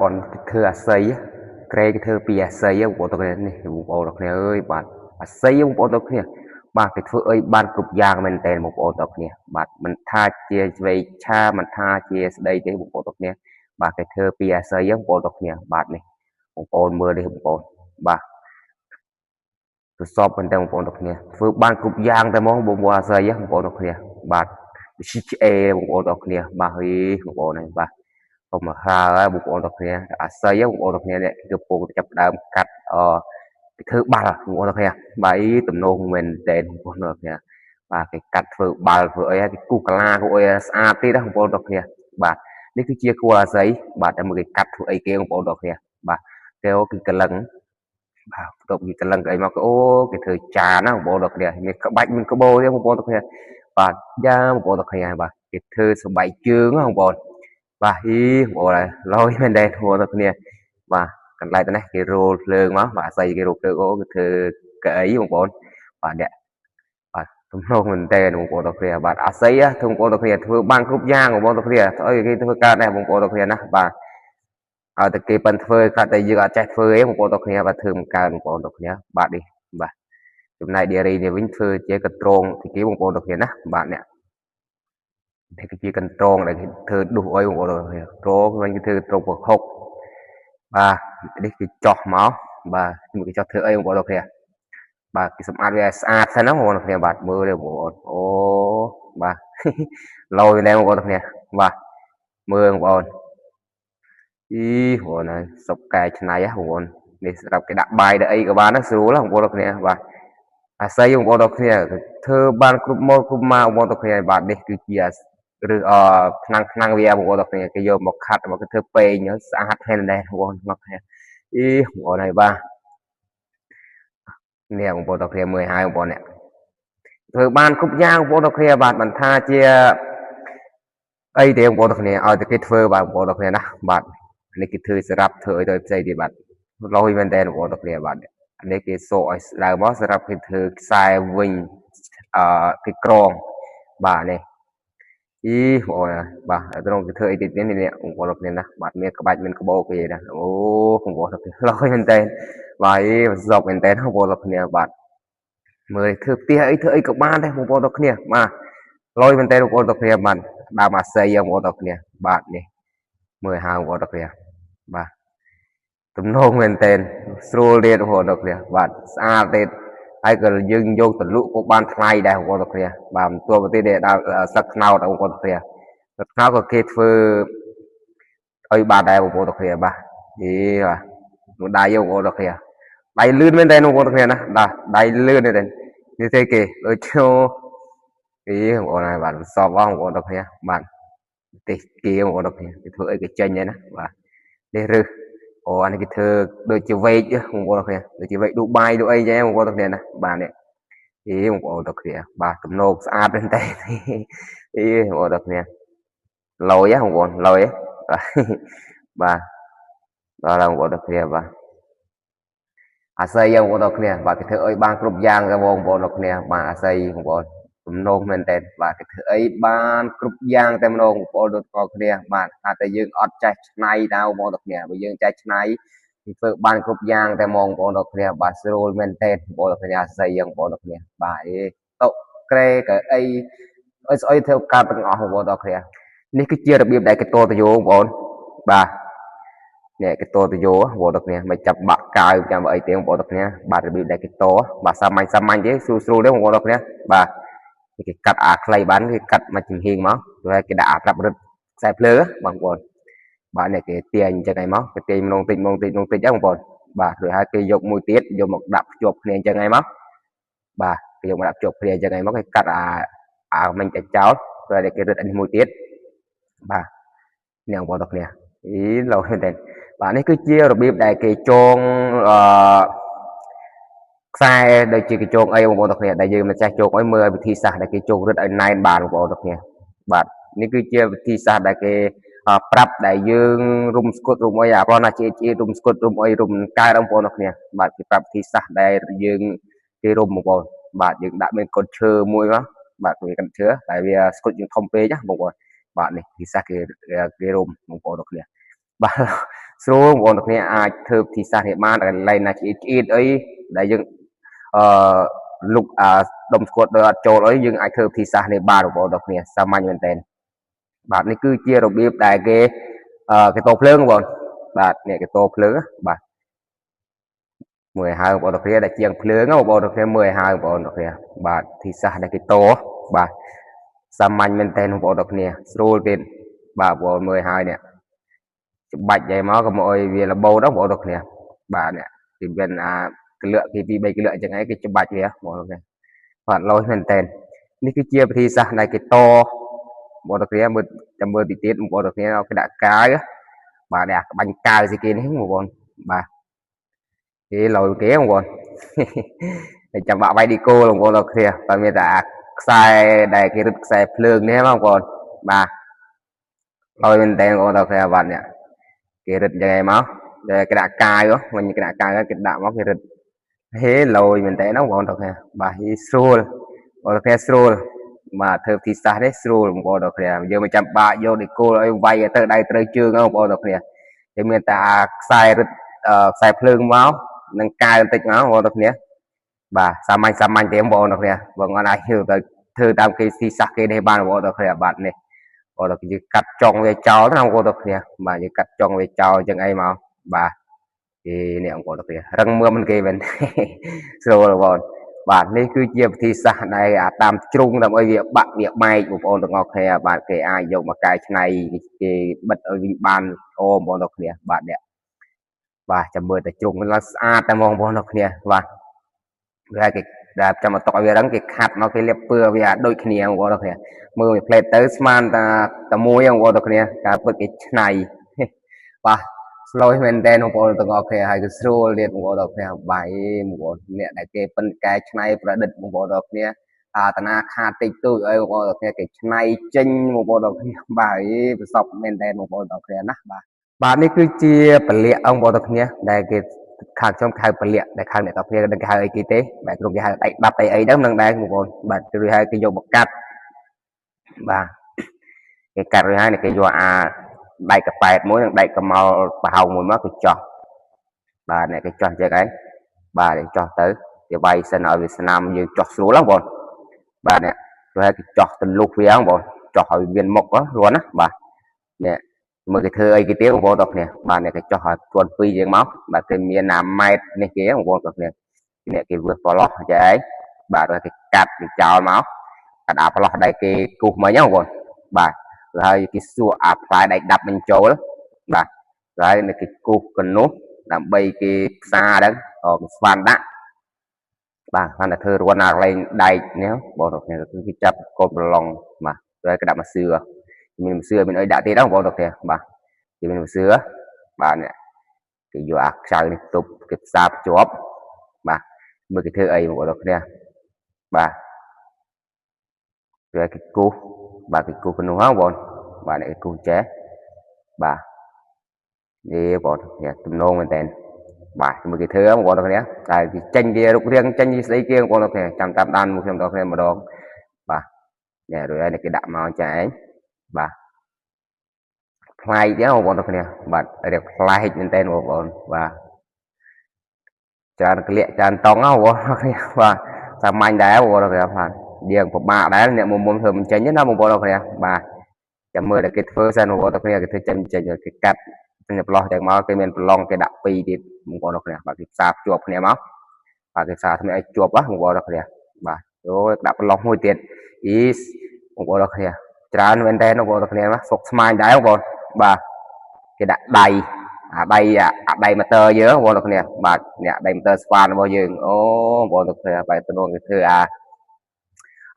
បងធ្វើអាស័យក្រែគេធ្វើពីអាស័យបងប្អូនទាំងគ្នានេះបងប្អូនទាំងគ្នាអើយបាទអាស័យបងប្អូនទាំងគ្នាបាទគេធ្វើអីបានគ្រប់យ៉ាងមែនតើបងប្អូនទាំងគ្នាបាទមិនថាជាស្វែកឆាមិនថាជាស្ដីទេបងប្អូនទាំងគ្នាបាទគេធ្វើពីអាស័យបងប្អូនទាំងគ្នាបាទនេះបងប្អូនមើលនេះបងប្អូនបាទទៅសពមែនតើបងប្អូនទាំងគ្នាធ្វើបានគ្រប់យ៉ាងតែហ្មងបងប្អូនអាស័យបងប្អូនទាំងគ្នាបាទវិជ្ជាបងប្អូនទាំងគ្នាបាទហីបងប្អូនហ្នឹងបាទកុំហើហើយបងប្អូនទាំងគ្នាអាស័យបងប្អូនទាំងគ្នានេះគឺកំពុងចាប់ដើមកាត់អគេធ្វើបាល់បងប្អូនទាំងគ្នាបាទអីទំនងមែនតើបងប្អូនទាំងគ្នាបាទគេកាត់ធ្វើបាល់ធ្វើអីគេគូសកាឡាគូអីស្អាតទៀតណាបងប្អូនទាំងគ្នាបាទនេះគឺជាគួរអាស័យបាទតែមកគេកាត់ធ្វើអីគេបងប្អូនទាំងគ្នាបាទគេគឺកលឹងបាទបន្ទាប់ពីកលឹងអីមកអូគេធ្វើចានណាបងប្អូនទាំងគ្នាមានក្បាច់មានក្បូរទេបងប្អូនទាំងគ្នាបាទយ៉ាបងប្អូនទាំងគ្នាបាទគេធ្វើសបែកជើងណាបងប្អូនបាទហ៊ីបងប្អូនហើយឡយមែនដែរបងប្អូនទាំងគ្នាបាទកន្លែងទៅនេះគេរោលភ្លើងមកបាទអាស័យគេរោលភ្លើងអូគេធ្វើកៅអីបងប្អូនបាទអ្នកបាទទំនងមែនតើបងប្អូនទាំងគ្នាបាទអាស័យធ្វើបងប្អូនទាំងគ្នាធ្វើបានគ្រប់យ៉ាងបងប្អូនទាំងគ្នាធ្វើអីគេធ្វើកើតដែរបងប្អូនទាំងគ្នាណាបាទឲ្យតែគេប៉ិនធ្វើគាត់តែយើងអត់ចេះធ្វើទេបងប្អូនទាំងគ្នាបាទធ្វើមិនកើតបងប្អូនទាំងគ្នាបាទនេះបាទចំណែកឌីរីនេះវិញធ្វើជាកត្រងទីគេបងប្អូនទាំងគ្នាណាបាទអ្នកនេះគឺជាកន្ត្រងដែលគេធ្វើដុសអុយបងប្អូនទាំងគ្នាត្រងវិញគេធ្វើត្រងប្រហុកបាទនេះគេចោះមកបាទគេចោះធ្វើអីបងប្អូនទាំងគ្នាបាទគេសម្អាតវាឲ្យស្អាតសិនណាបងប្អូនទាំងគ្នាបាទមើលទេបងប្អូនអូបាទឡយណែបងប្អូនទាំងគ្នាបាទមើលបងប្អូនអីបងប្អូនហើយសុបកែច្នៃហ៎បងប្អូននេះសម្រាប់គេដាក់បាយដាក់អីក៏បានដែរស្រួលបងប្អូនទាំងគ្នាបាទអាស័យបងប្អូនទាំងគ្នាធ្វើបានគ្រប់ម៉ូតគ្រប់ម៉ាបងប្អូនទាំងគ្នាបាទនេះគឺជាឬអថ្នាំងថ្នាំងវាបងប្អូនទាំងគ្នាគេយកមកខាត់មកគេធ្វើពេងស្អាតមែនដែរបងប្អូនទាំងគ្នាអីបងប្អូនហើយបាទនេះបងប្អូនទាំងគ្នាមើលហើយបងប្អូននេះធ្វើបានគ្រប់យ៉ាងបងប្អូនទាំងគ្នាបាទមិនថាជាអីទេបងប្អូនទាំងគ្នាឲ្យតែគេធ្វើបាទបងប្អូនទាំងគ្នាណាបាទនេះគេធ្វើសម្រាប់ធ្វើឲ្យទៅផ្សេងទៀតបាទលយមែនតើបងប្អូនទាំងគ្នាបាទនេះគេសក់ឲ្យស្ដើងមកសម្រាប់គេធ្វើខ្សែវិញអឺគេក្រងបាទនេះអីបងប្អូនបាទត្រង់គេធ្វើអីទៀតនេះនេះបងប្អូនគ្នាណាបាទមានក្បាច់មានក្បោគេណាអូបងប្អូនលយមែនតើបាទអីសពមែនតើបងប្អូនគ្នាបាទមើលធ្វើផ្ទះអីធ្វើអីក៏បានដែរបងប្អូនទាំងគ្នាបាទលយមែនតើបងប្អូនទាំងគ្នាបាទដើមអាស័យបងប្អូនទាំងគ្នាបាទនេះមើលហើយបងប្អូនទាំងគ្នាបាទទំនងមែនតើស្រួលទៀតបងប្អូនទាំងគ្នាបាទស្អាតទៀតហើយក៏យើងយកទៅលក់ក៏បានថ្លៃដែរបងប្អូនទាំងគ្នាបាទបន្ទាប់ទៅទៀតដល់ស្លឹកត្នោតបងប្អូនទាំងគ្នាស្លឹកត្នោតក៏គេធ្វើឲ្យបានដែរបងប្អូនទាំងគ្នាបាទនេះបាទនោះដៃបងប្អូនទាំងគ្នាដៃលឿនមែនតើបងប្អូនទាំងគ្នាណាបាទដៃលឿនមែនតើនេះទេគេដូចចូលអីបងប្អូនហើយបាទសពបងប្អូនទាំងគ្នាបាទទេសគេបងប្អូនទាំងគ្នាគេធ្វើអីគេចេញហើយណាបាទនេះរឹសអូអានេះគេធ្វើដូចជាវែកបងប្អូនទាំងគ្នាដូចជាវែកឌូបាយដូចអីចឹងបងប្អូនទាំងគ្នាណាបាទនេះអីបងប្អូនទាំងគ្នាបាទទំនោកស្អាតមែនតើអីបងប្អូនទាំងគ្នាលយហ៎បងប្អូនលយបាទដល់បងប្អូនទាំងគ្នាបាទអាស័យបងប្អូនទាំងគ្នាបាទគេធ្វើអីបានគ្រប់យ៉ាងតែបងប្អូនទាំងគ្នាបាទអាស័យបងប្អូនទំនងមែនតើបាទគេធ្វើអីបានគ្រប់យ៉ាងតែម្ដងបងប្អូនទាំងគ្នាបាទថាតែយើងអត់ចេះឆ្នៃតើបងប្អូនទាំងគ្នាបើយើងចេះឆ្នៃធ្វើបានគ្រប់យ៉ាងតែហ្មងបងប្អូនទាំងគ្នាបាទស្រួលមែនតើបងប្អូនទាំងគ្នាអាស័យបងប្អូនទាំងគ្នាបាទអីតុក្រែកៅអីអីស្អីធ្វើកើតទាំងអស់បងប្អូនទាំងគ្នានេះគឺជារបៀបដែលគេតទៅយោបងប្អូនបាទនេះគេតទៅយោបងប្អូនទាំងគ្នាមិនចាប់បាក់កាវចាំអីទេបងប្អូនទាំងគ្នាបាទរបៀបដែលគេតបាទសាមញ្ញសាមញ្ញទេស្រួលស្រួលទេបងប្អូនទាំងគ្នាបាទគេកាត់អាខ្លីបានគេកាត់មកចំហៀងមកហើយគេដាក់អាប្រាប់រឹតខ្សែភ្លើងបងប្អូនបាទនេះគេទាញអញ្ចឹងឯងមកគេទាញម្ដងតិចម្ដងតិចម្ដងតិចហ្នឹងបងប្អូនបាទរួចហើយគេយកមួយទៀតយកមកដាក់ភ្ជាប់គ្នាអញ្ចឹងឯងមកបាទគេយកមកដាក់ភ្ជាប់គ្នាអញ្ចឹងឯងមកគេកាត់អាមិញតែចោលហើយគេរឹតអានេះមួយទៀតបាទនេះបងប្អូនទាំងគ្នាអីលោមែនទេបាទនេះគឺជារបៀបដែលគេចងអឺខ្សែដូចជាគេចងអីបងប្អូនទាំងគ្នាដែលយើងមិនចេះចងអីមើលវិធីសាស្ត្រដែលគេចងរឹតឲ្យណែនបានបងប្អូនទាំងគ្នាបាទនេះគឺជាវិធីសាស្ត្រដែលគេប្រាប់ដែលយើងរុំស្គុតរុំអីអាប្រណាជាជារុំស្គុតរុំអីរុំកើតបងប្អូនទាំងគ្នាបាទគេប្រាប់វិធីសាស្ត្រដែលយើងគេរុំបងប្អូនបាទយើងដាក់មានកូនឈើមួយមកបាទគេកូនឈើតែវាស្គុតយើងធំពេកណាបងប្អូនបាទនេះវិធីសាស្ត្រគេគេរុំបងប្អូនទាំងគ្នាបាទ ស្រួលបងប្អូនទាំងគ្នាអាចធ្វើពិធីសាស្ត្រនេះបានកន្លែងណាឆ្អៀតឆ្អៀតអីដែលយើងអឺលុកអាដុំស្គតដោយអត់ចូលអីយើងអាចធ្វើពិធីសាស្ត្រនេះបានបងប្អូនទាំងគ្នាសាមញ្ញមែនទែនបាទនេះគឺជារបៀបដែលគេគេតភ្លើងបងបាទនេះគេតភ្លើងបាទមើលឲ្យហើយបងប្អូនទាំងគ្នាដែលជាងភ្លើងបងប្អូនទាំងគ្នាមើលឲ្យហើយបងប្អូនទាំងគ្នាបាទពិធីសាស្ត្រដែលគេតបាទសាមញ្ញមែនទែនបងប្អូនទាំងគ្នាស្រួលទៀតបាទបងប្អូនមើលឲ្យហើយនេះច្បាច់ឲ្យមកកុំអោយវារបូតបងប្អូនទាំងគ្នាបាទនេះគេមានអាក្លៀកគេ2 3ក្លៀកអញ្ចឹងឯងគេច្បាច់វាបងប្អូនទាំងគ្នាបាទលយមែនទែននេះគឺជាពិធីសាស្ត្រដែលគេតបងប្អូនទាំងគ្នាមើលចាំមើលទីទៀតបងប្អូនទាំងគ្នាគេដាក់កាវបាទនេះក្បាញ់កាវស្អីគេនេះបងប្អូនបាទគេលយគេបងប្អូនតែចាំបាក់វាយឌីកូបងប្អូនទាំងគ្នាបាទមានតែអាខ្សែដែលគេរឹតខ្សែភ្លើងនេះបងប្អូនបាទលយមែនទែនបងប្អូនទាំងគ្នាបាទនេះគេរឹតយ៉ាងឯងមកដែលគេដាក់កាវវិញគេដាក់កាវគេដាក់មកគេរឹតហេលយមែនតើបងប្អូនទាំងគ្នាបាទហីស្រួលបងប្អូនទាំងគ្នាស្រួលបាទធ្វើពិធីសាស្ត្រនេះស្រួលបងប្អូនទាំងគ្នាយើងមិនចាំបាក់យកឌីកូលឲ្យវាយទៅដៃត្រូវជើងបងប្អូនទាំងគ្នាគេមានតែខ្សែរឹតខ្សែភ្លើងមកនឹងកាវបន្តិចមកបងប្អូនទាំងគ្នាបាទសាមញ្ញសាមញ្ញទេបងប្អូនទាំងគ្នាបងអត់អាចធ្វើទៅធ្វើតាមគេស៊ីសាសគេនេះបានបងប្អូនទាំងគ្នាបាទនេះបងប្អូនយើងកាត់ចុងវាចោលណាបងប្អូនទាំងគ្នាបាទយើងកាត់ចុងវាចោលអញ្ចឹងអីមកបាទគេនេះបងប្អូនទាំងគ្នារឹងមើមមិនគេមែនស្រួលបងប្អូនបាទនេះគឺជាពិធីសាស្ត្រដែលអាតាមជ្រុងដើម្បីវាបាក់វាបែកបងប្អូនទាំងអស់គ្នាបាទគេអាចយកមកកែច្នៃគេបិទឲ្យវិញបានអូបងប្អូនទាំងគ្នាបាទនេះបាទចាំមើលតែជ្រុងឡើងស្អាតតែបងប្អូនទាំងគ្នាបាទវាគេដែលចាំមកតុកឲ្យវារឹងគេខាត់មកគេលាបពណ៌វាដូចគ្នាបងប្អូនទាំងគ្នាមើលមួយផ្លេតទៅស្មានតែតែមួយបងប្អូនទាំងគ្នាការពិតគេច្នៃបាទស្លូយមែនតើបងប្អូនទាំងអស់គ្នាហើយគឺស្រួលទៀតបងប្អូនទាំងគ្នាបាយបងប្អូនអ្នកដែលគេប៉ិនកែច្នៃប្រឌិតបងប្អូនទាំងគ្នាអាតាណាខាតតិចតួចអីបងប្អូនទាំងគ្នាគេច្នៃចេញបងប្អូនទាំងគ្នាបាយប្រសពមែនតើបងប្អូនទាំងគ្នាណាបាទបាទនេះគឺជាពលាកបងប្អូនទាំងគ្នាដែលគេខាងខ្ញុំហៅពលាកដែលខាងអ្នកទាំងគ្នាដឹងគេហៅអីគេទេបាទក្រុមគេហៅដៃបាប់អីអីហ្នឹងនឹងដែរបងប្អូនបាទគឺហៅគេយកមកកាត់បាទគេកាត់រួចហើយគេយកអាដែកកប៉ែតមួយនិងដែកកម៉ោលប្រហោងមួយមកគេចោះបាទអ្នកគេចោះចឹងឯងបាទគេចោះទៅគេវាយសិនឲ្យវាស្នាមយើងចោះស្រួលហ្នឹងបងបាទអ្នកគេហៅគេចោះទលុះវាហ្នឹងបងចោះឲ្យមានមុខរួនណាបាទអ្នកមើលគេធ្វើអីគេទៀតបងប្អូនទាំងគ្នាបាទអ្នកគេចោះឲ្យជួនពីរជាងមកបាទគេមានណាម៉ែត្រនេះគេបងប្អូនទាំងគ្នាអ្នកគេវើសប្រឡោះចឹងឯងបាទគេកាត់គេចោលមកកាត់អាប្រឡោះដែលគេគូសមិញហ្នឹងបងប្អូនបាទហើយគេសួរអាផ្លែដែកដាប់បញ្ចូលបាទហើយគេគូសកនុះដើម្បីគេផ្សារហ្នឹងគេស្វានដាក់បាទគាត់តែធ្វើរួនអាកន្លែងដែកនេះបងប្អូនគឺគេចាប់កូនប្រឡងបាទហើយគេដាក់មកសឿមានមសឿមានអីដាក់ទៀតហ្នឹងបងប្អូនបាទគេមានមសឿបាទនេះគេយកអាខ្ចៅនេះទប់គេផ្សារភ្ជាប់បាទមើលគេធ្វើអីបងប្អូនគ្នាបាទគេគេគូសបាទគេគូសកនុះហ្នឹងបងបាទនេះគេគូសចេះបាទនេះបងនេះទំនងមែនតើបាទមើលគេធ្វើបងប្អូនគ្នាតែគេចេញវារុករាងចេញស្អីគេបងប្អូនគ្នាចាំតាមដានមួយខ្ញុំដល់គ្នាម្ដងបាទនេះរួចហើយគេដាក់មកចាឯងបាទប្លែកទេបងប្អូនគ្នាបាទរៀបប្លែកមែនតើបងប្អូនបាទច្រើនក្លៀកច្រើនតង់បងប្អូនគ្នាបាទសាមញ្ញដែរបងប្អូនគ្នាបាទយើងពិបាកដែរអ្នកមុំមុំធ្វើមិនចេញណាបងប្អូនគ្នាបាទចាំមើលតែគេធ្វើសិនបងប្អូនគ្នាគេធ្វើចេញចេញគេកាត់តែប្រឡោះទាំងមកគេមានប្រឡងគេដាក់ពីរទៀតបងប្អូនគ្នាបាទគេផ្សារភ្ជាប់គ្នាមកបាទគេផ្សារថ្មីឲ្យជាប់បងប្អូនគ្នាបាទអូដាក់ប្រឡោះមួយទៀតអ៊ីសបងប្អូនគ្នាច្រើនមែនតើបងប្អូនគ្នាសុកស្មាញដែរបងប្អូនបាទគេដាក់ដៃអាដៃអាដៃម៉ូទ័រយើងបងប្អូនគ្នាបាទអ្នកដៃម៉ូទ័រស្វានរបស់យើងអូបងប្អូនគ្នាបាទទៅនោះគេធ្វើអា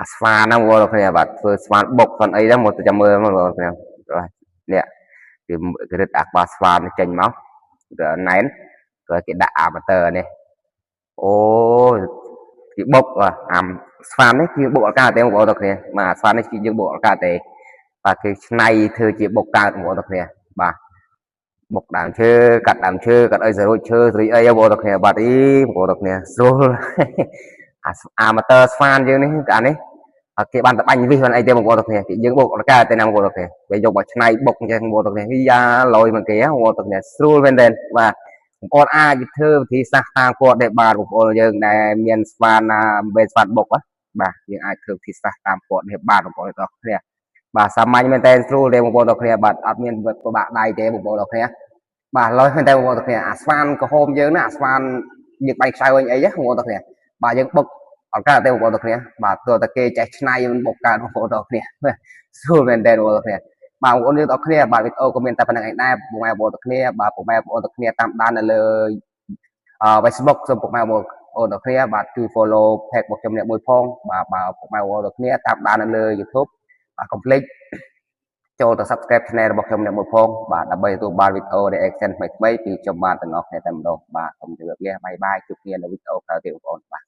អាស្វានហ្នឹងបងប្អូនគ្នាបាទធ្វើស្វានបុកស្វានអីហ្នឹងមកចាំមើលបងប្អូនគ្នានេះគេរឹតអាក្បាលស្វានចេញមកណែនក៏គេដាក់អាម៉ូទ័រនេះអូគេបុកអាស្វាននេះគឺបុកអត់កើតទេបងប្អូនគ្នាបាទស្វាននេះគឺយើងបុកអត់កើតទេបាទគេច្នៃធ្វើជាបុកកើតបងប្អូនគ្នាបាទបុកដើមឈើកាត់ដើមឈើកាត់អីសរួចឈើស្រីអីបងប្អូនគ្នាបាទអីបងប្អូនគ្នាស្រួលអាម៉ូទ័រស្វានយើងនេះអានេះ គេបានតបាញ់វិសបានអីទេបងប្អូនទាំងគ្នាគេយើងបុកអត់កើតទេណាបងប្អូនទាំងគ្នាគេយកមកឆ្នៃបុកអញ្ចឹងបងប្អូនទាំងគ្នាវាយ៉ាលយមកគេបងប្អូនទាំងគ្នាស្រួលមែនទែនបាទបងប្អូនអាចធ្វើវិធីសាស្ត្រតាមគាត់ដែលបាទបងប្អូនយើងដែលមានស្វានណាបេស្វានបុកបាទយើងអាចធ្វើវិធីសាស្ត្រតាមគាត់នេះបាទបងប្អូនទាំងគ្នាបាទសាមញ្ញមែនទែនស្រួលទេបងប្អូនទាំងគ្នាបាទអត់មានពិបាកដៃទេបងប្អូនទាំងគ្នាបាទលយមែនទែនបងប្អូនទាំងគ្នាអាស្វានក្រហមយើងណាអាស្វានយើងបាញ់ខ្សៅអីអីបងប្អូនទាំងគ្នាបាទយើងបុកអត់កើតទេបងប្អូនទាំងគ្នាបាទទោះតែគេចេះឆ្នៃមិនបុកកើតបងប្អូនទាំងគ្នាស្រួលមែនទែនបងប្អូនទាំងគ្នាបាទបងប្អូនយើងទាំងគ្នាបាទវីដេអូក៏មានតែប៉ុណ្្នឹងឯងដែរបងប្អូនទាំងគ្នាបាទបងប្អូនទាំងគ្នាតាមដាននៅលើ Facebook សូមពុកម៉ែបងប្អូនទាំងគ្នាបាទជួយ follow page របស់ខ្ញុំអ្នកមួយផងបាទបើពុកម៉ែបងប្អូនទាំងគ្នាតាមដាននៅលើ YouTube បាទកុំភ្លេចចូលទៅ subscribe channel របស់ខ្ញុំអ្នកមួយផងបាទដើម្បីទទួលបានវីដេអូ reaction ថ្មីៗពីខ្ញុំបាទទាំងអស់គ្នាតែម្ដងបាទសូមជម្រាបលា bye bye ជួបគ្នានៅវីដេអូក្រោយទៀតបងប្អូនបាទ។